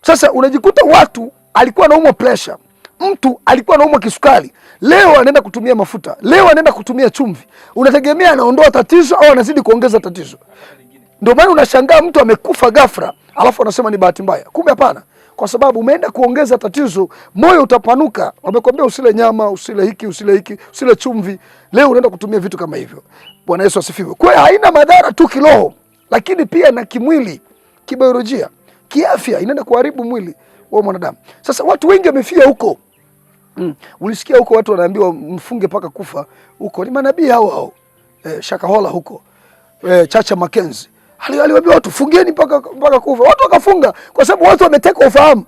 Sasa unajikuta watu alikuwa anaumwa pressure, mtu alikuwa anaumwa kisukari, leo anaenda kutumia mafuta, leo anaenda kutumia chumvi. Unategemea anaondoa tatizo au anazidi kuongeza tatizo? Ndio maana unashangaa mtu amekufa ghafla, alafu anasema ni bahati mbaya. Kumbe hapana, kwa sababu umeenda kuongeza tatizo, moyo utapanuka. Wamekwambia usile nyama, usile hiki, usile hiki, usile chumvi, leo unaenda kutumia vitu kama hivyo. Bwana Yesu asifiwe. Kwa hiyo haina madhara tu kiroho, lakini pia na kimwili, kibiolojia, kiafya, inaenda kuharibu mwili wa mwanadamu. Sasa watu wengi wamefia huko. Ulisikia huko watu wanaambiwa mfunge mpaka kufa huko, ni manabii hao hao Shakahola huko Chacha Makenzi aliwaambia watu fungeni mpaka kufa. Watu wakafunga kwa sababu watu wameteka ufahamu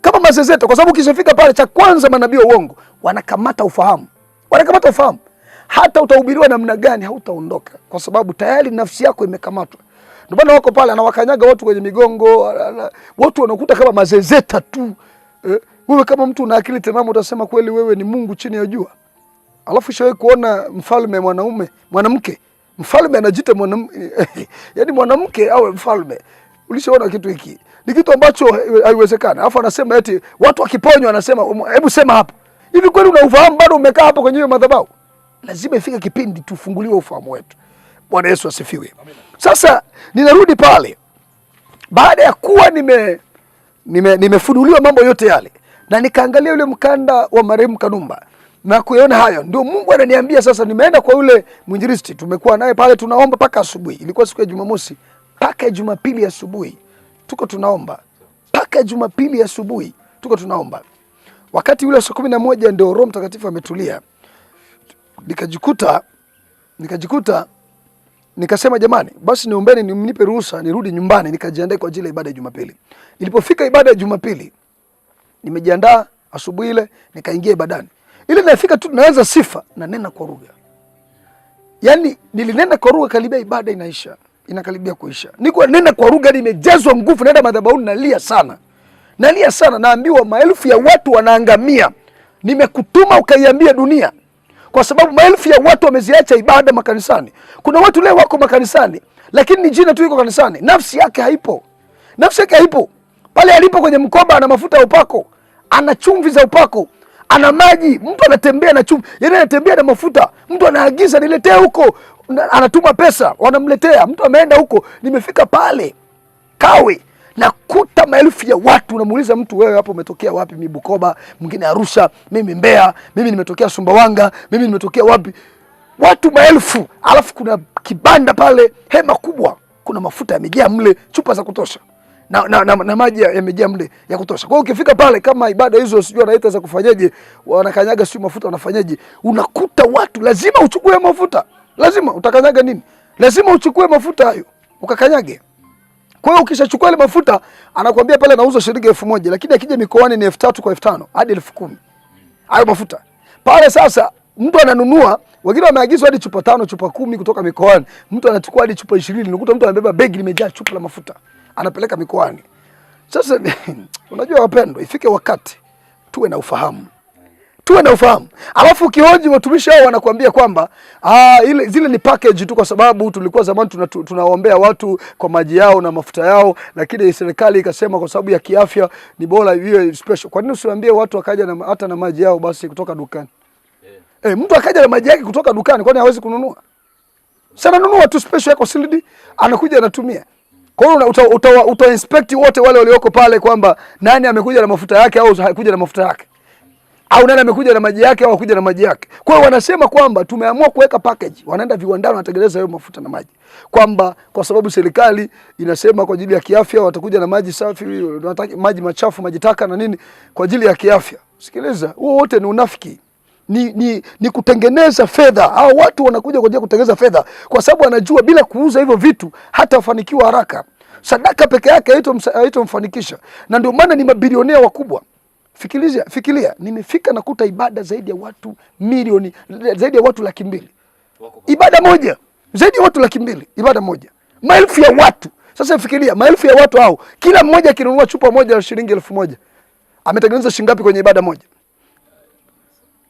kama mazezeta, kwa sababu ukishafika pale, cha kwanza manabii wa uongo wanakamata ufahamu, wanakamata ufahamu. Hata utahubiriwa namna gani hautaondoka, kwa sababu tayari nafsi yako imekamatwa. Ndio maana wako pale, anawakanyaga watu kwenye migongo, watu wanakuta kama mazezeta tu. Wewe kama mtu una akili timamu utasema kweli wewe ni Mungu chini ya jua? Alafu ushawahi kuona mfalme mwanaume mwanamke mfalme anajiita mwanamke yaani mwanamke awe mfalme? Ulishaona kitu hiki? Ni kitu ambacho haiwezekani. Alafu anasema eti watu wakiponywa, anasema hebu sema hapo. Hivi kweli una ufahamu bado umekaa hapo kwenye hiyo madhabahu? Lazima ifike kipindi tufunguliwe ufahamu wetu. Bwana Yesu asifiwe. Sasa ninarudi pale baada ya kuwa nimefunuliwa mambo yote yale na nikaangalia yule mkanda wa marehemu Kanumba na kuyaona hayo, ndio Mungu ananiambia sasa. Nimeenda kwa yule mwinjilisti, tumekuwa naye pale tunaomba mpaka asubuhi. Ilikuwa siku ya Jumamosi mpaka Jumapili asubuhi tuko tunaomba, mpaka Jumapili asubuhi tuko tunaomba. Wakati ule saa 11 ndio Roho Mtakatifu ametulia, nikajikuta nikasema jamani, basi niombeni mnipe ruhusa nirudi nyumbani nikajiandae kwa ajili ya ibada ya Jumapili. Ilipofika ibada ya Jumapili, nimejiandaa asubuhi ile, nikaingia ibadani. Ile nafika tu naanza sifa na nena kwa lugha. Yaani nilinena kwa lugha karibia ibada inaisha, inakaribia kuisha. Niko nena kwa lugha, nimejazwa nguvu, naenda madhabahuni nalia sana. Nalia sana, naambiwa maelfu ya watu wanaangamia. Nimekutuma ukaiambia dunia. Kwa sababu maelfu ya watu wameziacha ibada makanisani. Kuna watu leo wako makanisani, lakini ni jina tu yuko kanisani, nafsi yake haipo. Nafsi yake haipo. Pale alipo kwenye mkoba ana mafuta ya upako, ana chumvi za upako, ana maji. Mtu anatembea na chumvi, yaani anatembea na mafuta. Mtu anaagiza niletee huko, anatuma pesa, wanamletea. Mtu ameenda huko, nimefika pale Kawe nakuta maelfu ya watu. Namuuliza mtu, wewe hapo umetokea wapi? Mimi Bukoba, mwingine Arusha, mimi Mbeya, mimi nimetokea Sumbawanga, mimi nimetokea wapi? Watu maelfu, alafu kuna kibanda pale, hema kubwa, kuna mafuta yamejaa mle, chupa za kutosha na maji yamejaa mle ya kutosha. Kwa hiyo ukifika pale, kama ibada hizo sijui wanaita za kufanyaje, wanakanyaga sio mafuta, wanafanyaje, unakuta watu lazima uchukue mafuta, lazima utakanyaga nini, lazima uchukue mafuta hayo ukakanyage. Kwa hiyo ukishachukua ile mafuta anakuambia pale anauza shilingi 1000, lakini akija mikoani ni 3000 kwa 5000 hadi 10000. Hayo mafuta. Pale sasa mtu ananunua, wengine wameagizwa hadi chupa 5, chupa 10 kutoka mikoani. Mtu anachukua hadi chupa 20, unakuta mtu anabeba begi limejaa chupa la mafuta. Anapeleka mikoani. Sasa unajua wapendwa, ifike wakati tuwe na ufahamu. Tuwe na ufahamu. Alafu ukihoji watumishi hao wanakuambia kwamba ile zile ni package tu, kwa sababu tulikuwa zamani tunawaombea watu kwa maji yao na mafuta yao, lakini serikali ikasema kwa sababu ya kiafya ni bora iwe special. Kwa nini usiwaambie watu wakaja na hata na maji yao basi kutoka dukani? Mtu akaja na maji yake kutoka dukani, kwani hawezi kununua? Sasa nunua tu special yako sealed, anakuja anatumia. Kwa hiyo uta inspect wote wale walioko pale kwamba nani amekuja na mafuta yake au hakuja na mafuta yake, au nani amekuja na maji yake au hakuja na maji yake. Kwa hiyo wanasema kwamba tumeamua kuweka package, wanaenda viwandani wanatengeneza hayo mafuta na maji, kwamba kwa sababu serikali inasema kwa ajili ya kiafya watakuja na maji safi, wanataka maji machafu, maji taka na nini kwa ajili ya kiafya. Sikiliza, huo wote ni unafiki. Ni kutengeneza fedha. Hao watu wanakuja kwa ajili ya kutengeneza fedha, kwa sababu wanajua bila kuuza hivyo vitu hatafanikiwa haraka. Sadaka peke yake haitomfanikisha, na ndio maana ni mabilionea wakubwa. Fikiria, nimefika nakuta ibada zaidi ya watu milioni, zaidi ya watu 200,000. Ibada moja, zaidi ya watu 200,000, ibada moja. Maelfu ya watu. Sasa fikiria, maelfu ya watu hao, kila mmoja akinunua chupa moja ya shilingi 1000. Ametengeneza shilingi ngapi kwenye ibada moja?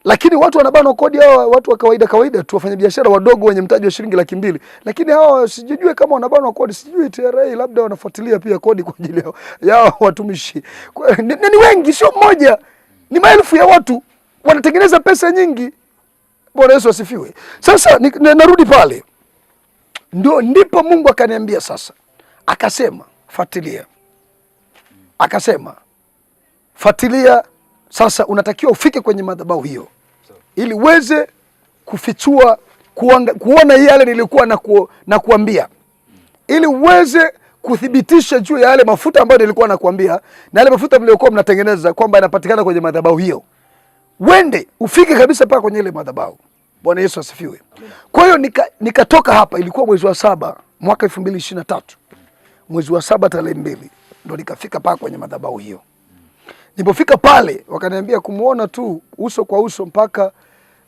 Lakini watu wanabanwa kodi, hawa watu wa kawaida kawaida tu, wafanyabiashara wadogo wenye mtaji wa shilingi 200,000. Lakini hawa sijui kama wanabanwa kodi, sijui TRA labda wanafuatilia pia kodi kwa ajili yao watumishi. Ni wengi, sio mmoja, ni maelfu ya watu wanatengeneza pesa nyingi. Bwana Yesu asifiwe. Sasa narudi pale, ndio ndipo Mungu akaniambia sasa, akasema fuatilia, akasema fuatilia. Sasa unatakiwa ufike kwenye madhabahu hiyo ili uweze kufichua, kuona yale nilikuwa na kuambia, ili uweze kuthibitisha juu ya yale mafuta ambayo nilikuwa nakuambia na yale mafuta mliokuwa mnatengeneza kwamba yanapatikana kwenye madhabahu hiyo. Wende ufike kabisa paka kwenye ile madhabahu. Bwana Yesu asifiwe. Kwa hiyo nikatoka hapa, ilikuwa mwezi wa 7 mwaka 2023. Mwezi wa 7 tarehe 2 ndo nikafika paka kwenye madhabahu hiyo. Nilipofika pale wakaniambia kumuona tu uso kwa uso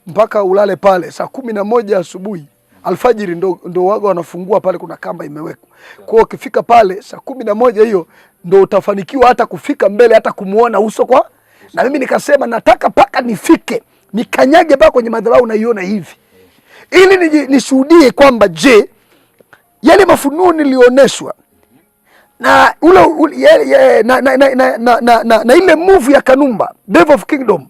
mpaka ulale pale saa 11 asubuhi. Alfajiri ndo waga wanafungua pale, kuna kamba imewekwa. Kwa hiyo ukifika pale saa 11 hiyo ndo utafanikiwa hata kufika mbele hata kumuona uso kwa. Na mimi nikasema nataka paka nifike nikanyage paka kwenye madhabahu naiona hivi, ili nishuhudie kwamba je, yale mafunuo nilioneshwa na ule na ile move ya Kanumba Devil of Kingdom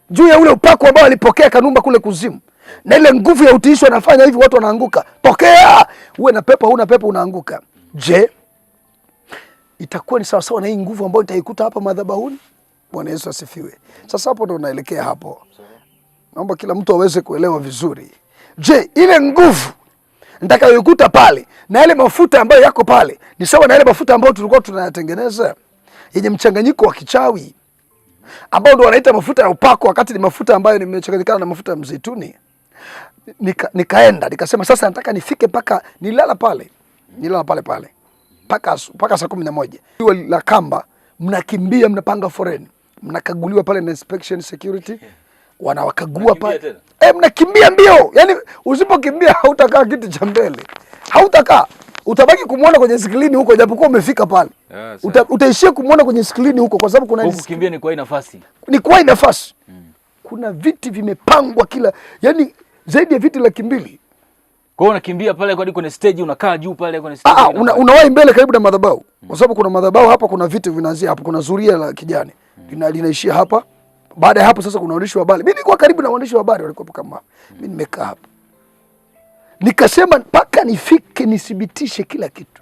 juu ya ule upako ambao alipokea Kanumba kule kuzimu, na ile nguvu ya utiisho anafanya hivi watu wanaanguka. Pokea, uwe na pepo huna pepo unaanguka. Je, itakuwa ni sawa sawa na hii nguvu ambayo nitaikuta hapa madhabahuni? Bwana Yesu asifiwe. Sasa hapo ndo naelekea hapo. Naomba kila mtu aweze kuelewa vizuri. Je, ile nguvu nitakayoikuta pale na yale mafuta ambayo yako pale ni sawa na yale mafuta ambayo tulikuwa tunayatengeneza yenye mchanganyiko wa kichawi, ambao ndio wanaita mafuta ya upako, wakati ni mafuta ambayo nimechanganyikana na mafuta ya mzeituni? Nikaenda nikasema sasa nataka nifike mpaka nilala pale. Nilala pale pale mpaka saa 11. Jua la kamba, mnakimbia, mnapanga foreni, mnakaguliwa pale na inspection security, wanawakagua pale. Mnakimbia mbio. Yaani usipokimbia hautakaa kiti cha mbele. Hautakaa. Utabaki kumuona kwenye skrini huko japokuwa umefika pale. Utaishia kumuona kwenye skrini huko kwa sababu kuna kukimbia ni kwa nafasi. Ni kwa nafasi. Kuna viti vimepangwa kila, yani zaidi ya viti 200,000. Kwa hiyo unakimbia pale hadi kwenye stage, unakaa juu pale kwenye stage. Unawahi mbele karibu na madhabahu. Kwa sababu kuna madhabahu hapa, kuna viti vinaanzia hapo, kuna zulia la kijani linaishia hapa. Baada ya hapo sasa kuna waandishi wa habari. Mimi nilikuwa karibu na waandishi wa habari walikuwa kama mimi nimekaa hapa. Nikasema mpaka nifike nithibitishe kila kitu.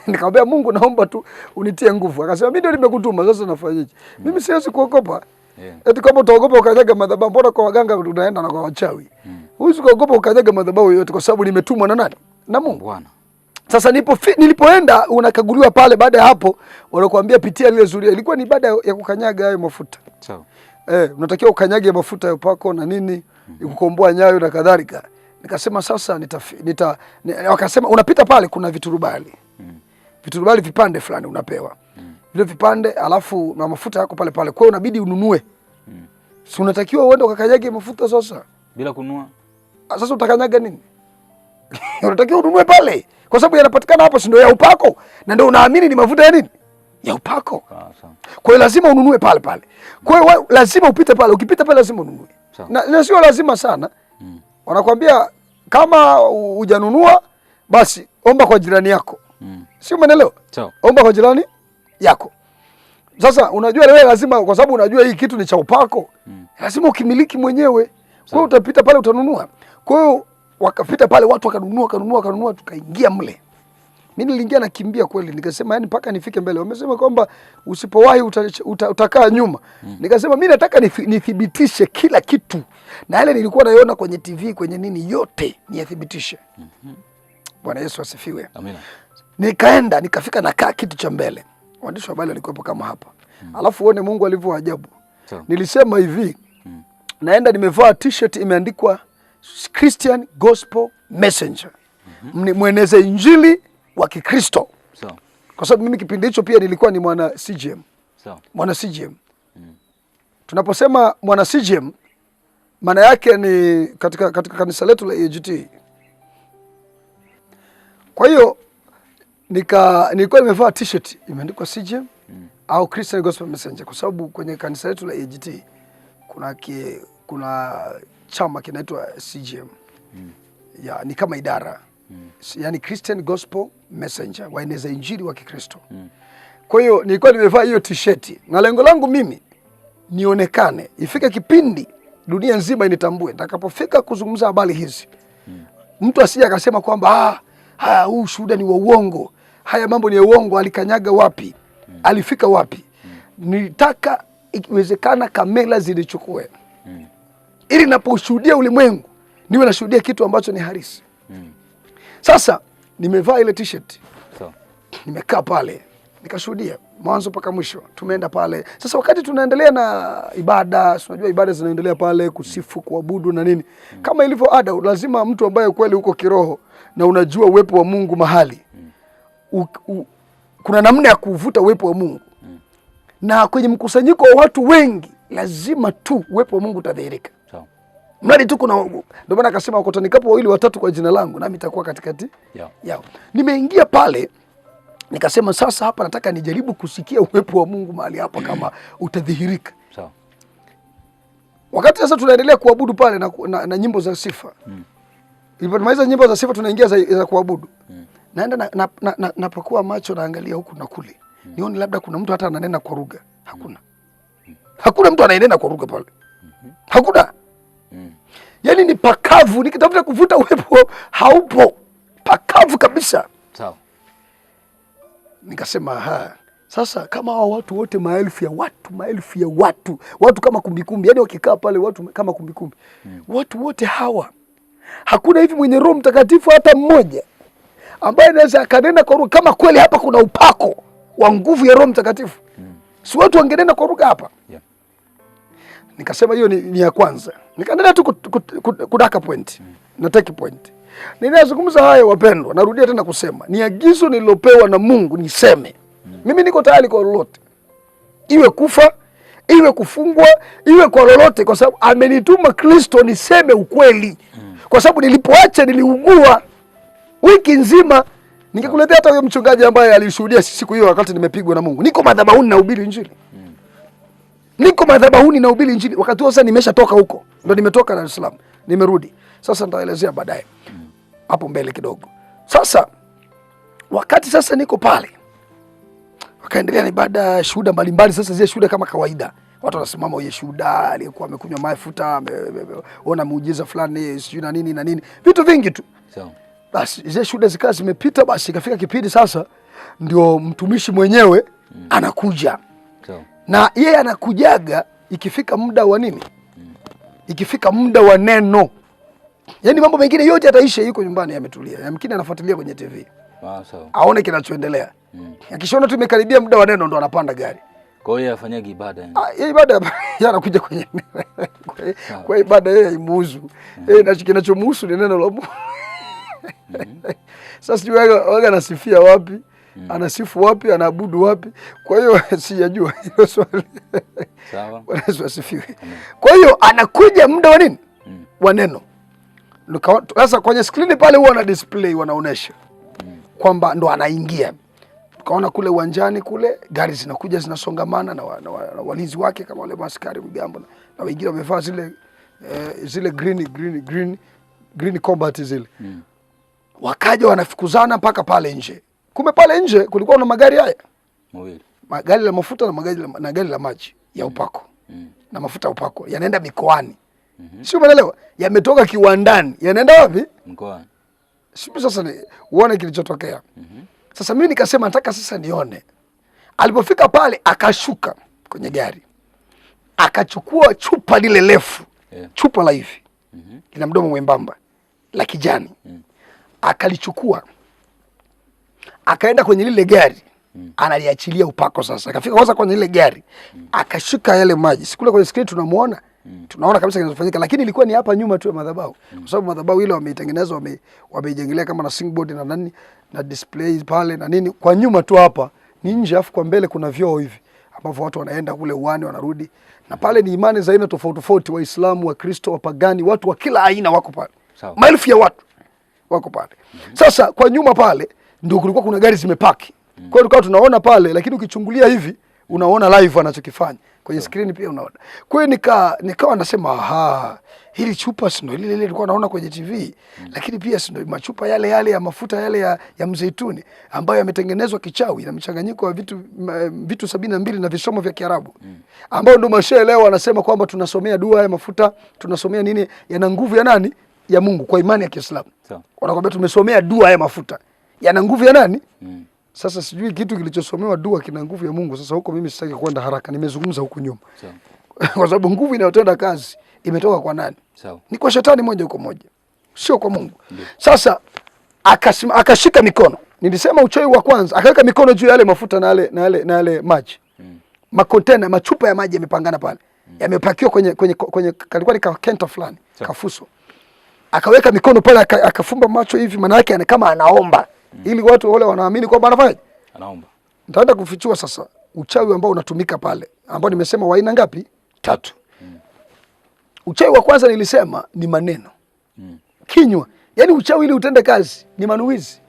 Nikamwambia Mungu naomba tu unitie nguvu. Akasema mimi ndio nimekutuma, sasa nafanyaje? Mimi siwezi kuogopa. Eti kama utaogopa ukanyaga madhabahu, mbona kwa waganga unaenda na kwa wachawi? Huwezi kuogopa ukanyaga madhabahu yote kwa sababu nimetumwa na nani? Na Mungu. Bwana. Sasa nilipoenda unakaguliwa pale, baada ya hapo wanakuambia pitia lile zulia. Ilikuwa ni baada ya kukanyaga hayo mafuta. Sawa. Unatakiwa ukanyage mafuta ya upako na nini, kukomboa nyayo na kadhalika. Nikasema sasa wakasema unapita pale kuna viturubali. Viturubali vipande fulani unapewa. Vile vipande alafu na mafuta yako pale pale. Kwa hiyo unabidi ununue. Si unatakiwa uende ukakanyage mafuta sasa? Bila kununua. Sasa utakanyaga nini? Unatakiwa ununue pale. Kwa sababu yanapatikana hapo, si ndio ya upako? Na ndio unaamini ni mafuta ya nini? Ya upako. Kwa hiyo lazima ununue pale pale. Kwa hiyo lazima upite pale, ukipita pale lazima ununue. Na sio lazima sana. Wanakuambia kama hujanunua basi omba kwa jirani yako. Sio, umeelewa? Omba kwa jirani yako. Sasa unajua wewe lazima, kwa sababu unajua hii kitu ni cha upako, lazima ukimiliki mwenyewe. Kwa hiyo utapita pale utanunua. Kwa hiyo wakapita pale watu wakanunua, tukaingia mle. Mimi niliingia nakimbia kweli, nikasema yani mpaka nifike mbele. Wamesema kwamba usipowahi utakaa nyuma. Nikasema mimi nataka nithibitishe kila kitu. Na yale nilikuwa naiona kwenye TV, kwenye nini yote niyathibitishe. Bwana Yesu asifiwe. Amina. Nikaenda nikafika na kaa kiti cha mbele. Waandishi wa habari walikuwepo kama hapa. Alafu uone Mungu alivyo ajabu. Nilisema hivi, naenda nimevaa t-shirt imeandikwa Christian Gospel Messenger. Mweneze injili wa Kikristo. Kwa sababu mimi kipindi hicho pia nilikuwa ni mwana CGM. Mwana CGM. Tunaposema mwana CGM maana yake ni katika kanisa letu la AGT. Kwa hiyo nilikuwa nimevaa t-shirt imeandikwa CGM au Christian Gospel Messenger, kwa sababu kwenye kanisa letu la AGT Kuna chama kinaitwa CGM. Ya, ni kama idara yaani Christian Gospel Messenger, waeneza injili wa Kikristo. Kwa hiyo nilikuwa nimevaa hiyo t-shirt na lengo langu mimi nionekane, ifike kipindi dunia nzima initambue. Nitakapofika kuzungumza habari hizi, mtu asije akasema kwamba huu ushuhuda ni wa uongo, haya mambo ni ya uongo, alikanyaga wapi, alifika wapi? Nilitaka ikiwezekana kamera zilichukue, ili naposhuhudia ulimwengu niwe nashuhudia kitu ambacho ni halisi. Sasa nimevaa ile t-shirt, nimekaa pale nikashuhudia mwanzo mpaka mwisho. Tumeenda pale sasa, wakati tunaendelea na ibada, si unajua ibada zinaendelea pale, kusifu, kuabudu na nini. Kama ilivyo ada, lazima mtu ambaye kweli uko kiroho na unajua uwepo wa Mungu mahali kuna namna ya kuvuta uwepo wa Mungu na kwenye mkusanyiko wa watu wengi lazima tu uwepo wa Mungu utadhihirika. Mradi tu kuna, ndio maana akasema wakutanikapo wawili watatu kwa jina langu nami nitakuwa katikati yao. Nimeingia pale nikasema sasa hapa nataka nijaribu kusikia uwepo wa Mungu mahali hapa kama utadhihirika. Wakati sasa tunaendelea kuabudu pale na nyimbo za sifa. Ilipomaliza nyimbo za sifa tunaingia za kuabudu. Naenda napakua macho naangalia huku na kule. Nione labda kuna mtu hata ananena kwa lugha. Hakuna. Hakuna mtu anayenena kwa lugha pale. Hakuna. Yaani ni pakavu, nikitafuta kuvuta uwepo haupo. Pakavu kabisa. Sawa. Nikasema ha, sasa kama hao watu wote maelfu ya watu, maelfu ya watu, watu kama kumbikumbi, yani wakikaa pale watu kama kumbikumbi. Watu wote hawa hakuna hivi mwenye Roho Mtakatifu hata mmoja ambaye anaweza akanena kwa lugha. Kama kweli hapa kuna upako wa nguvu ya Roho Mtakatifu, si watu wangenena kwa lugha hapa? Nikasema hiyo ni ya kwanza. Nikaendelea tu kudaka point na take point. Ninazungumza hayo wapendwa, narudia tena kusema ni agizo nililopewa na Mungu niseme. Mimi niko tayari kwa lolote, iwe kufa, iwe kufungwa, iwe kwa lolote, kwa sababu amenituma Kristo niseme ukweli. Kwa sababu nilipoacha niliugua wiki nzima. Ningekuletea hata huyo mchungaji ambaye alishuhudia siku hiyo wakati nimepigwa na Mungu. Niko madhabahuni nahubiri Injili. Niko madhabahuni nahubiri Injili. Wakati huo sasa nimeshatoka huko. Ndio nimetoka Dar es Salaam. Nimerudi. Sasa nitaelezea baadaye. Hapo mbele kidogo. Sasa wakati sasa niko pale, wakaendelea na ibada, shuhuda mbalimbali. Sasa zile shuhuda kama kawaida, watu wanasimama, huye shuhuda aliyekuwa amekunywa mafuta, ameona muujiza fulani, sijui na nini na nini, vitu vingi tu. Basi zile shuhuda zikawa zimepita, basi ikafika kipindi sasa ndio mtumishi mwenyewe anakuja. Na yeye anakujaga ikifika muda wa nini? Ikifika muda wa neno. Yaani mambo mengine yote yataisha, yuko nyumbani ametulia. Yamkini anafuatilia kwenye TV. Sawa. Aone kinachoendelea. Akishaona tu imekaribia muda wa neno ndo anapanda gari. Kwa hiyo afanyagi ibada yani. Yeye ibada yeye anakuja kwenye kwa ibada yeye haimuhusu. Yeye kinachomuhusu ni neno la Mungu. Sasa sijui waga anasifia wapi? Anasifu wapi? Anaabudu wapi? Kwa hiyo sijajua hilo swali. Sawa. Bwana Yesu asifiwe. Kwa hiyo anakuja muda wa nini? Wa neno. Sasa kwenye screen pale huwa na display wanaonesha kwamba ndo anaingia. Tukaona kule uwanjani kule gari zinakuja zinasongamana na walinzi wake kama wale maaskari mgambo na wengine wamevaa zile green combat zile. Wakaja wanafukuzana mpaka pale nje. Kumbe pale nje kulikuwa na magari haya mawili, magari la mafuta na gari la maji ya upako. Na mafuta ya upako yanaenda mikoani. Sio, umeelewa? Yametoka kiwandani yanaenda wapi? Mkoani. Sio, sasa ni uone kilichotokea. Sasa mimi nikasema nataka sasa nione. Alipofika pale akashuka kwenye gari, akachukua chupa lile refu, chupa la hivi lina mdomo mwembamba la kijani. Akalichukua akaenda kwenye lile gari, analiachilia upako. Sasa akafika kwanza kwenye lile gari, akashika yale maji. Sikule kwenye screen tunamuona, tunaona kabisa kinachofanyika, lakini ilikuwa ni hapa nyuma tu ya madhabahu, kwa sababu madhabahu ile wameitengeneza, wameijengelea kama na singboard na nani na display pale na nini. Kwa nyuma tu hapa ni nje, afu kwa mbele kuna vyoo hivi ambapo watu wanaenda kule uani wanarudi, na pale ni imani za aina tofauti tofauti, Waislamu, Wakristo, wapagani, watu wa kila aina wako pale. Maelfu ya watu wako pale. Sasa kwa nyuma pale ndio kulikuwa kuna gari zimepaki. Kwa hiyo tukawa tunaona pale, lakini ukichungulia hivi unaona live anachokifanya. Kwenye skrini pia unaona. Kwa hiyo nikawa nasema aha, hili chupa si ndio lile lile nilikuwa naona kwenye TV, lakini pia si ndio machupa yale yale ya mafuta yale ya mzeituni ambayo yametengenezwa kichawi na mchanganyiko wa vitu 72 na visomo vya Kiarabu. Ambao ndio mashehe leo wanasema kwamba tunasomea dua ya mafuta, tunasomea nini, yana nguvu ya nani? Ya Mungu kwa imani ya Kiislamu. Wanakwambia tumesomea dua ya mafuta. Yana nguvu ya nani? Sasa sijui kitu kilichosomewa dua kina nguvu ya Mungu. Sasa huko mimi sitaki kwenda haraka, nimezungumza huku nyuma. Kwa sababu nguvu inayotenda kazi imetoka kwa nani? Ni kwa shetani moja kwa moja, sio kwa Mungu. Sasa akashika mikono. Nilisema uchawi wa kwanza, akaweka mikono juu ya yale mafuta na yale maji. Makontena, machupa ya maji yamepangana pale. Yamepakiwa kwenye kalikuwa ni kenta fulani, kafuso. Akaweka mikono pale, akafumba macho hivi, maana yake kama anaomba. Ili watu wale wanaamini kwamba anafanya? Anaomba. Nitaenda kufichua sasa uchawi ambao unatumika pale, ambao nimesema wa aina ngapi? 3. Uchawi wa kwanza nilisema ni maneno. Kinywa. Yaani uchawi ili utende kazi ni manuizi.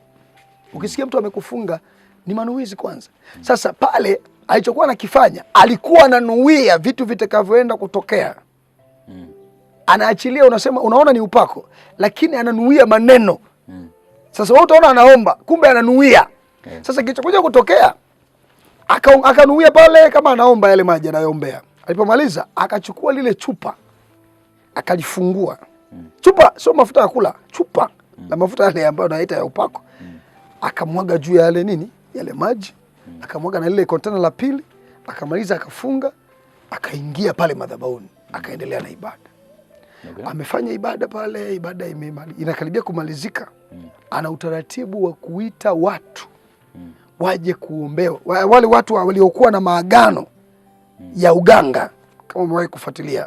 Ukisikia mtu amekufunga ni manuizi kwanza. Sasa pale alichokuwa anakifanya, alikuwa ananuia vitu vitakavyoenda kutokea. Anaachilia, unasema unaona ni upako, lakini ananuia maneno. Sasa wewe utaona anaomba, kumbe ananuia. Sasa kilichokuja kutokea, akanuia pale kama anaomba yale maji anayoombea. Alipomaliza akachukua lile chupa akalifungua. Chupa sio mafuta ya kula, chupa la mafuta yale ambayo naita ya upako. Akamwaga juu ya yale nini? Yale maji. Akamwaga na lile container la pili, akamaliza akafunga, akaingia pale madhabahuni, akaendelea na ibada. Amefanya ibada pale, ibada inakaribia kumalizika. Ana utaratibu wa kuita watu waje kuombewa. Wale watu waliokuwa na maagano ya uganga, kama umewahi kufuatilia.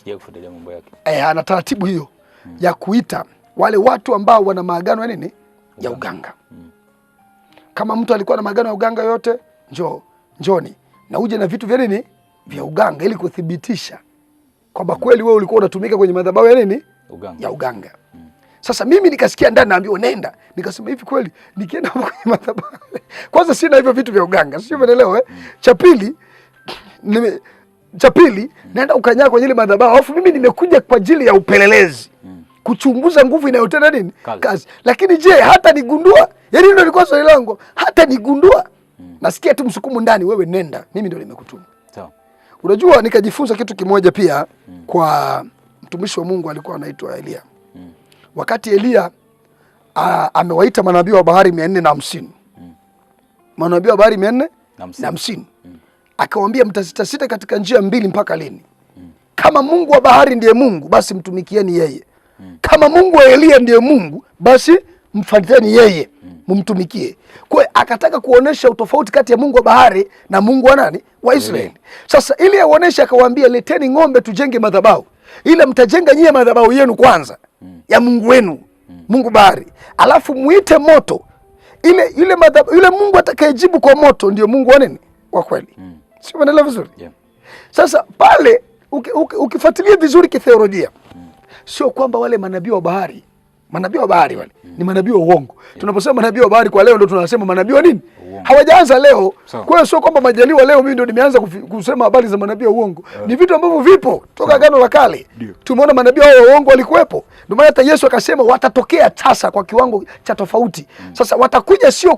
Sija kufuatilia mambo yake. Ana taratibu hiyo ya kuita wale watu ambao wana maagano ya nini? Ya uganga. Kama mtu alikuwa na maagano ya uganga yote, njoo, njoni na uje na vitu vya nini? Vya uganga ili kuthibitisha kwamba kweli wewe ulikuwa unatumika kwenye madhabahu ya nini? Uganga. Ya uganga. Sasa mimi nikasikia ndani naambiwa nenda. Nikasema hivi kweli nikienda kwenye madhabahu. Kwanza sina hivyo vitu vya uganga. Sio, umeelewa eh? Cha pili naenda ukanyaa kwenye ile madhabahu. Alafu mimi nimekuja kwa ajili ya upelelezi. Kuchunguza nguvu inayotenda nini? Kazi. Lakini je, hata nigundua? Yaani ndio ilikuwa swali langu. Hata nigundua? Nasikia tu msukumo ndani, wewe nenda. Mimi ndio nimekutuma. Unajua nikajifunza kitu kimoja pia kwa mtumishi wa Mungu alikuwa anaitwa Elia. Wakati Elia amewaita manabii wa bahari 450. Manabii wa bahari 450. Akawaambia mtasitasita katika njia mbili mpaka lini? Kama Mungu wa bahari ndiye Mungu, basi mtumikieni yeye. Kama Mungu wa Elia ndiye Mungu, basi mfuateni yeye, mumtumikie. Kwa hiyo akataka kuonesha utofauti kati ya Mungu wa bahari na Mungu wa nani? Wa Israeli. Sasa ili aoneshe akawaambia leteni ng'ombe tujenge madhabahu. Ila mtajenga nyie madhabahu yenu kwanza ya Mungu wenu, Mungu bahari. Alafu muite moto. Ile madhabahu, yule Mungu atakayejibu kwa moto ndio Mungu wa nini? Wa kweli. Sio, unaelewa vizuri? Sasa pale ukifuatilia vizuri kitheolojia, sio kwamba wale manabii wa bahari, manabii wa bahari wale ni manabii wa uongo. Tunaposema manabii wa bahari kwa leo ndio tunasema manabii wa nini? Uongo. Hawajaanza leo. Kwa hiyo sio kwamba Majaliwa leo mimi ndio nimeanza kusema habari za manabii wa uongo. Ni vitu ambavyo vipo toka Agano la Kale. Tumeona manabii hao wa uongo walikuwepo. Ndio maana hata Yesu akasema watatokea sasa kwa kiwango cha tofauti. Sasa watakuja sio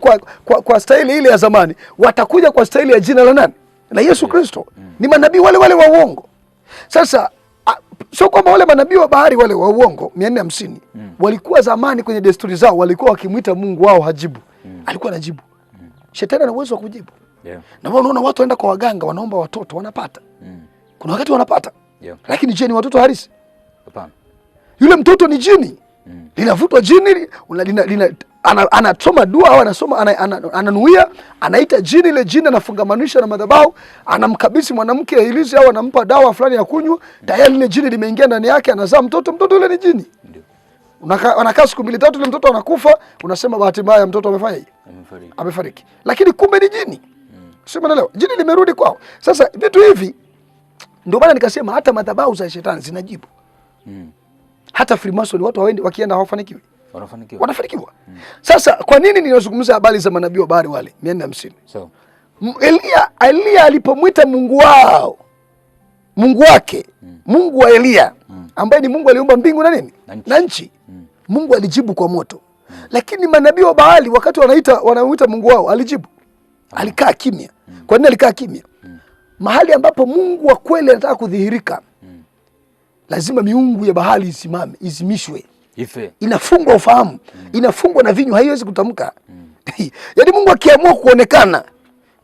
kwa staili ile ya zamani, watakuja kwa staili ya jina la nani? La Yesu Kristo. Ni manabii wale wale wa uongo. Sasa sio kwamba wale manabii wa bahari wale wa uongo 450 walikuwa zamani kwenye desturi zao walikuwa wakimuita Mungu wao hajibu. Alikuwa anajibu. Shetani ana uwezo wa kujibu. Na wao unaona watu waenda kwa waganga wanaomba watoto wanapata. Kuna wakati wanapata. Lakini je, ni watoto halisi? Hapana. Yule mtoto ni jini. Linavutwa jini, anasoma dua au anasoma, ananuia, anaita jini, ile jini anafungamanisha na madhabahu, anamkabidhi mwanamke ilizi au anampa dawa fulani ya kunywa, tayari ile jini limeingia ndani yake, anazaa mtoto, mtoto yule ni jini. Anakaa siku 2 3 ile mtoto anakufa, unasema bahati mbaya mtoto amefanya hivi. Amefariki. Amefariki. Lakini kumbe ni jini. Sio, umeelewa? Jini limerudi kwao. Sasa vitu hivi ndio maana nikasema hata madhabahu za shetani zinajibu. Hata Freemason watu hawaendi, wakienda hawafanikiwi. Wanafanikiwa. Wanafanikiwa. Sasa kwa nini ninazungumza habari za manabii wa bahari wale 450? Elia alipomwita Mungu wao Mungu wake, Mungu wa Eliya, ambaye ni Mungu aliumba mbingu na nini Na nchi. Na nchi. Mungu alijibu kwa moto. Lakini manabii wa Baali wakati wanamuita Mungu wao alijibu? Alikaa kimya. Kwa nini alikaa kimya? Mahali ambapo Mungu wa kweli anataka kudhihirika, lazima miungu ya Baali isimame, izimishwe. Ife. Inafungwa ufahamu, inafungwa na vinywa, haiwezi kutamka. Yaani Mungu akiamua kuonekana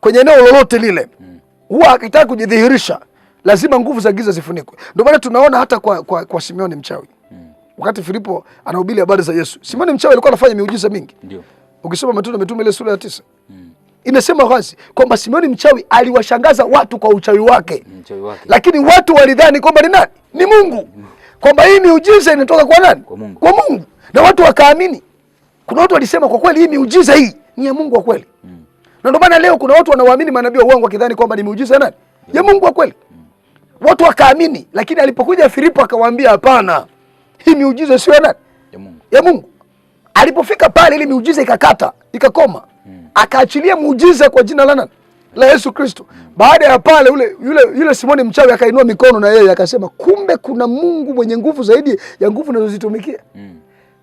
kwenye eneo lolote lile, huwa akitaka kujidhihirisha, lazima nguvu za giza zifunikwe. Ndio maana tunaona hata kwa Simeoni mchawi. Wakati Filipo anahubiri habari za Yesu, Simeoni mchawi alikuwa anafanya miujiza mingi. Ndio. Ukisoma Matendo ya Mitume ile sura ya 9, inasema wazi kwamba Simeoni mchawi aliwashangaza watu kwa uchawi wake. Mchawi wake. Lakini watu walidhani kwamba ni nani? Ni Mungu. Kwamba hii miujiza inatoka kwa nani? Kwa Mungu. Kwa Mungu. Na watu wakaamini. Kuna watu walisema kwa kweli hii miujiza hii ni ya Mungu wa kweli. Na ndio maana leo kuna watu wanaoamini manabii wa uongo wakidhani kwamba ni miujiza ya nani? Ya Mungu wa kweli. Watu wakaamini, lakini alipokuja Filipo akawaambia hapana. Hii miujiza sio ya nani? Ya Mungu. Ya Mungu. Alipofika pale ile miujiza ikakata, ikakoma. Akaachilia muujiza kwa jina la nani? La Yesu Kristo. Baada ya pale yule Simoni mchawi akainua mikono na yeye akasema kumbe kuna Mungu mwenye nguvu zaidi ya nguvu ninazozitumikia.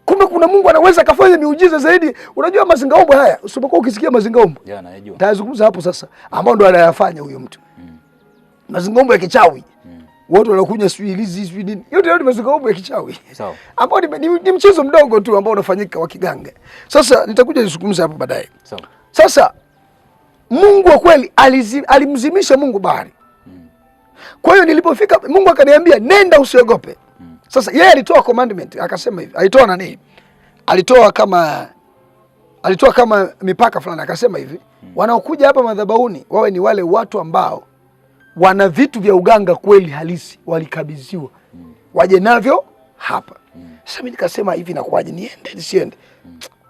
Kumbe kuna Mungu anaweza akafanya miujiza zaidi. Unajua mazingaombwe haya, usipokuwa ukisikia mazingaombwe. Ya, nayajua. Nitayazungumza hapo sasa, ambao ndo anayafanya huyo mtu. Mazingaombwe ya kichawi. Watu wanakunywa sijui ilizi sijui nini. Yote yote mazingaombwe ya kichawi. Sawa. Ambao ni mchezo mdogo tu ambao unafanyika wa kiganga. Sasa nitakuja nizungumze hapo baadaye. Sawa. Sasa Mungu wa kweli alimzimisha Mungu bahari. Kwa hiyo nilipofika Mungu akaniambia nenda usiogope. Sasa yeye alitoa commandment akasema hivi, alitoa nani? Alitoa kama mipaka fulani akasema hivi, wanaokuja hapa madhabahuni wawe ni wale watu ambao wana vitu vya uganga kweli halisi walikabidhiwa. Waje navyo hapa. Sasa mimi nikasema hivi inakuwaje, niende nisiende?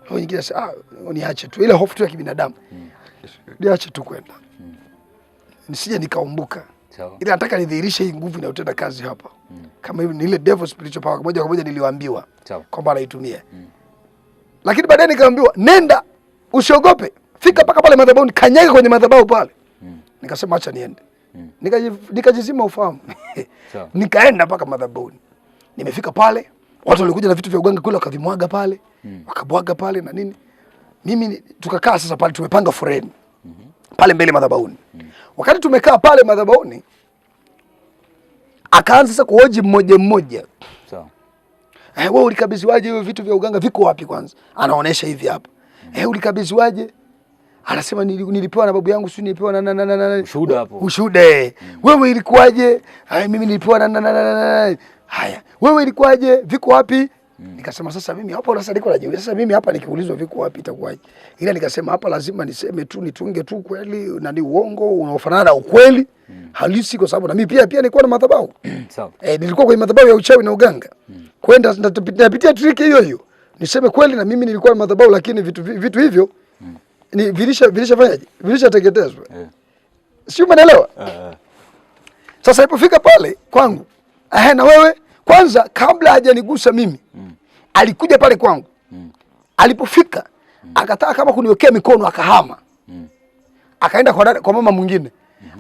Roho nyingine nasema, niache tu ile hofu tu ya kibinadamu. Niache tu kwenda. Nisije nikaumbuka. Sawa. Ila nataka nidhihirishe hii nguvu inayotenda kazi hapa. Kama hivi ni ile devil spiritual power moja kwa moja niliwaambiwa kwamba anaitumia. Lakini baadaye nikaambiwa nenda usiogope. Fika mpaka pale madhabahuni, kanyaga kwenye madhabahu pale. Nikasema acha niende. Nikajizima ufahamu. Sawa. Nikaenda mpaka madhabahuni. Nimefika pale, watu walikuja na vitu vya uganga kule wakavimwaga pale, wakabwaga pale na nini. Mimi tukakaa sasa pale tumepanga foleni. Pale mbele madhabahuni. Wakati tumekaa pale madhabahuni, akaanza sasa kuhoji mmoja mmoja. Sawa. Wewe ulikabidhiwaje hiyo vitu vya uganga, viko wapi kwanza? Anaonesha hivi hapa. Ulikabidhiwaje? Anasema nilipewa na babu yangu, sio nilipewa na na na na. Ushuhuda hapo. Ushuhuda. Wewe ilikuwaje? Mimi nilipewa na na na na. Haya. Wewe ilikuwaje? Viko wapi? Nikasema sasa mimi hapo sasa niko najiuliza sasa mimi hapa nikiulizwa viko wapi itakuwaje? Ila nikasema hapa lazima niseme tu, nitunge tu kweli na ni uongo unaofanana na ukweli halisi, kwa sababu na mimi pia nilikuwa na madhabahu. Sawa. Nilikuwa kwenye madhabahu ya uchawi na uganga. Kwa hiyo nitapitia trick hiyo hiyo. Niseme kweli na mimi nilikuwa na madhabahu, lakini vitu hivyo ni vilishafanyaje? Vilishateketezwa. Sio, umeelewa? Sasa ilipofika pale kwangu, na wewe kwanza kabla hajanigusa mimi, alikuja pale kwangu. Alipofika akataka kama kuniwekea mikono akahama. Akaenda kwa mama mwingine.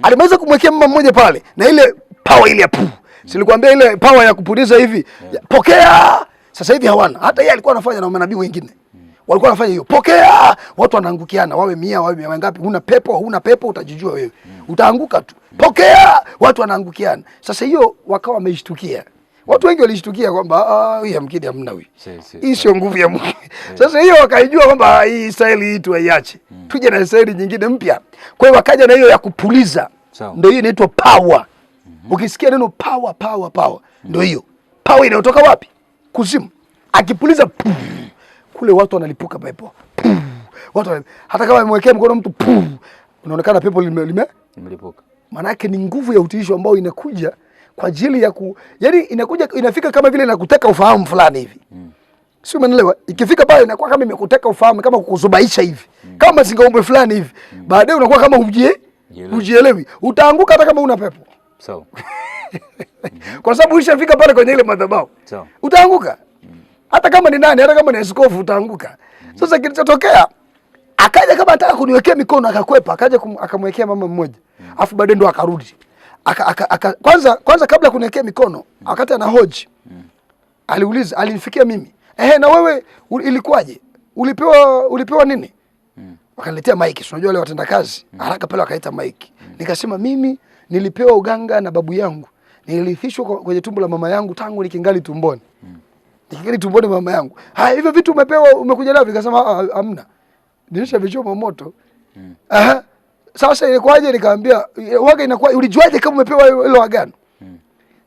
Alimaliza kumwekea mama mmoja pale na ile power ile ya pu. Silikwambia ile power ya kupuliza hivi. Pokea. Sasa hivi hawana. Hata yeye alikuwa anafanya na manabii wengine. Walikuwa wanafanya hiyo. Pokea. Watu wanaangukiana, wawe 100, wawe 100 ngapi? Huna pepo, huna pepo utajijua wewe. Utaanguka tu. Pokea. Watu wanaangukiana. Sasa hiyo wakawa wameishtukia. Watu wengi walishtukia kwamba hii yamkini hamna huyu. Hii sio nguvu ya Mungu. Sasa hiyo wakaijua kwamba hii staili hii tuiache. Tuje na staili nyingine mpya. Kwa hiyo wakaja na hiyo ya kupuliza. Ndio hiyo inaitwa power. Ukisikia neno power, power, power, ndio hiyo. Power inayotoka wapi? Kuzimu. Akipuliza puu, kule watu wanalipuka pepo. Puu, watu hata kama amemwekea mkono mtu puu, unaonekana pepo limelipuka. Maana yake ni nguvu ya utiisho ambayo inakuja kwa ajili ya yaani inakuja inafika kama vile inakuteka ufahamu fulani hivi. Sio, umeelewa? Ikifika pale inakuwa kama imekuteka ufahamu, kama kukuzubaisha hivi. Kama mazingaombwe fulani hivi. Baadaye unakuwa kama hujielewi. Utaanguka hata kama una pepo. Sawa. Kwa sababu ushafika pale kwenye ile madhabahu. Sawa. Utaanguka. Hata kama ni nani, hata kama ni askofu utaanguka. Sasa kilichotokea, akaja kama anataka kuniwekea mikono akakwepa, akaja akamwekea mama mmoja. Alafu baadaye ndo akarudi. Aka, kwanza kabla ya kuniwekea mikono, wakati anahoji aliuliza, alinifikia mimi, ehe, na wewe ilikuwaje? Ulipewa nini? Wakaniletea maiki, si unajua wale watendakazi haraka pale wakaita maiki. Nikasema mimi nilipewa uganga na babu yangu, nilirithishwa kwenye tumbo la mama yangu tangu nikingali tumboni, nikingali tumboni mama yangu. Haya, hivyo vitu umepewa umekuja navyo? Nikasema "Ah, hamna, nilishavichoma moto." Aha. Sasa ilikuwaje? Nikaambia waga inakuwa, ulijuaje kama umepewa hilo agano?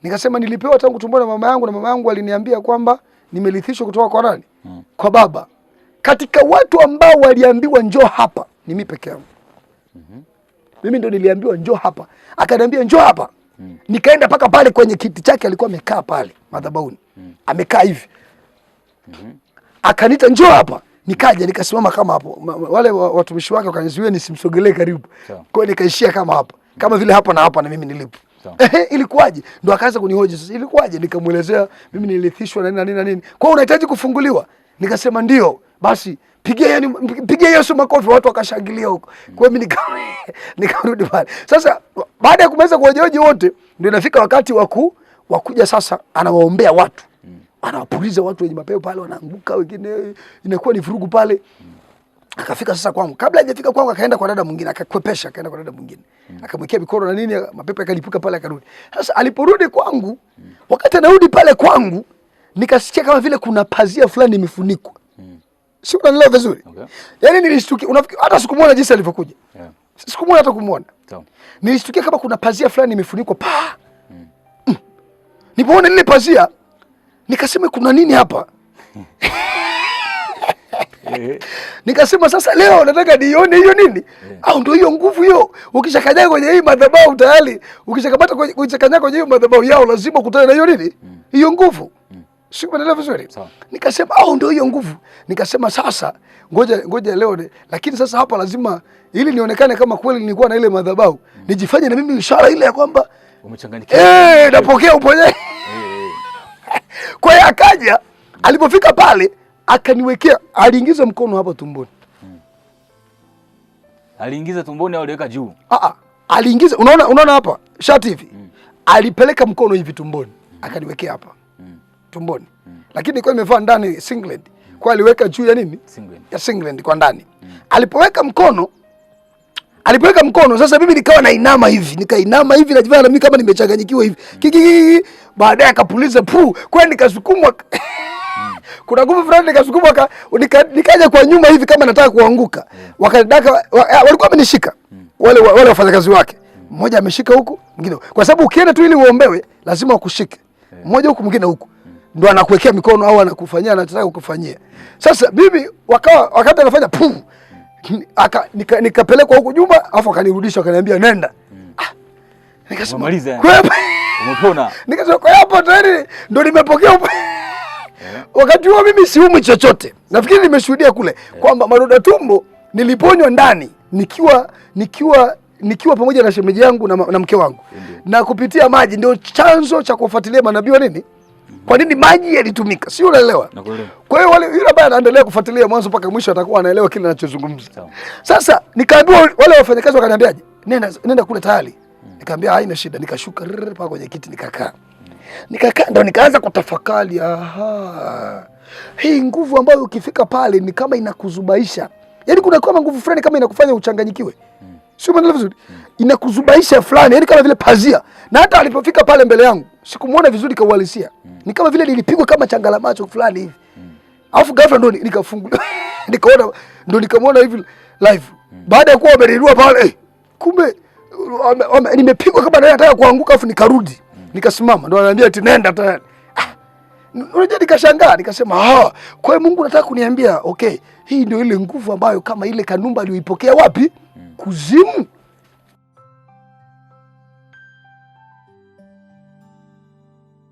Nikasema nilipewa tangu tumboni na mama yangu, na mama yangu aliniambia kwamba nimerithishwa kutoka kwa nani? Kwa baba. Katika watu ambao waliambiwa njoo hapa ni mimi peke yangu. Mimi ndo niliambiwa njoo hapa, akaniambia njoo hapa. Nikaenda mpaka pale kwenye kiti chake, alikuwa amekaa pale madhabahuni, amekaa hivi, akaniita njoo hapa. Nikaja nikasimama kama hapo, wale watumishi wake wakanizuia nisimsogelee karibu. Kwa hiyo nikaishia kama hapa, kama vile hapa na hapa na mimi nilipo. Ehe, ilikuwaje? Ndo akaanza kunihoji sasa, ilikuwaje? Nikamuelezea mimi nilithishwa na nini na nini na nini. Kwa hiyo unahitaji kufunguliwa? Nikasema ndio. Basi pigia, yani pigia Yesu makofi, watu wakashangilia huko. Kwa hiyo mimi nikarudi pale. Sasa baada ya kumaliza kuwahoji wote, ndio inafika wakati wa kuja sasa, anawaombea watu. Anawapuliza watu wenye mapepo pale, wanaanguka wengine, inakuwa ni vurugu pale. Akafika sasa kwangu. Kabla hajafika kwangu akaenda kwa dada mwingine, akakwepesha akaenda kwa dada mwingine. Akamwekea mikono na nini, mapepo yakalipuka pale akarudi. Sasa aliporudi kwangu, wakati anarudi pale kwangu, nikasikia kama vile kuna pazia fulani imefunikwa. Si unanielewa vizuri? Okay. Yaani nilishtukia, unafikiri hata sikumuona jinsi alivyokuja. Sikumuona hata kumuona. Nilishtukia kama kuna pazia fulani imefunikwa pa. Nilipoona lile pazia, nikasema kuna nini hapa? Nikasema sasa leo nataka nione hiyo nini? Au ndio hiyo nguvu hiyo. Ukishakanyaga kwenye hii madhabahu tayari, ukishakamata kwenye, ukishakanyaga kwenye hiyo madhabahu yao lazima ukutane na hiyo nini? Hiyo nguvu. Si umeelewa vizuri? Sawa. Nikasema au ndio hiyo nguvu. Nikasema sasa ngoja leo lakini sasa hapa lazima ili nionekane kama kweli nilikuwa na ile madhabahu, nijifanye na mimi ishara ile ya kwamba umechanganyikiwa. Napokea uponyaji. Kwa hiyo akaja, alipofika pale akaniwekea, aliingiza mkono hapa tumboni. Aliingiza tumboni au aliweka juu? Aliingiza, unaona hapa shati hivi. Alipeleka mkono hivi tumboni, akaniwekea hapa. Tumboni. Lakini nilikuwa nimevaa ndani singlet. Kwa aliweka juu ya nini? Singlet. Ya singlet kwa ndani. Alipoweka mkono sasa mimi nikawa nainama hivi, nikainama hivi najivaa na mimi kama nimechanganyikiwa hivi. Kiki, baadaye akapuliza pu, kwa nikasukumwa. Kuna nguvu fulani nikasukumwa nikaja kwa nyuma hivi kama nataka kuanguka. Wakanidaka, walikuwa wamenishika. Wale wafanyakazi wake. Mmoja ameshika huku, mwingine. Kwa sababu ukienda tu ili uombewe lazima wakushike. Mmoja huku mwingine huku. Ndio anakuwekea mikono au anakufanyia anachotaka kukufanyia. Sasa mimi wakawa wakati anafanya pu, nikapelekwa huku nyuma, afu akanirudisha akaniambia nenda. Nikasema, Umemaliza yani? Kwa hapo Umepona. Nikasema kwa hapo tayari ndo nimepokea Wakati huo mimi siumwi chochote. Nafikiri nimeshuhudia kule kwamba madonda tumbo niliponywa ndani nikiwa pamoja na shemeji yangu na mke wangu. Na kupitia maji ndio chanzo cha kufuatilia manabii wa nini? Kwa nini maji yalitumika? Sio, unaelewa? Nakuelewa. Kwa hiyo yule ambaye anaendelea kufuatilia mwanzo mpaka mwisho atakuwa anaelewa kile ninachozungumza. Sasa nikaambiwa wale wafanyakazi wakaniambiaje? Nenda kule tayari. Nikamwambia haina shida, nikashuka rrr, mpaka kwenye kiti nikakaa. Nikakaa ndo nikaanza kutafakari, aha. Hii nguvu ambayo ukifika pale ni kama inakuzubaisha. Yaani kuna kama nguvu fulani kama inakufanya uchanganyikiwe. Sio, umeelewa vizuri? Inakuzubaisha fulani, yaani kama vile pazia. Na hata alipofika pale mbele yangu, sikumuona vizuri kwa uhalisia. Ni kama vile nilipigwa kama changala macho fulani hivi. Alafu ghafla ndo nikafunguliwa. Nikaona ndo nikamwona hivi live. Baada ya kuwa wameninua pale, kumbe nimepigwa kama nataka kuanguka, afu nikarudi. Nikasimama ndo ananiambia eti nenda tayari. Unajua nikashangaa, nikasema kwa hiyo Mungu anataka kuniambia okay, hii ndio ile nguvu ambayo kama ile Kanumba aliyoipokea wapi? Kuzimu.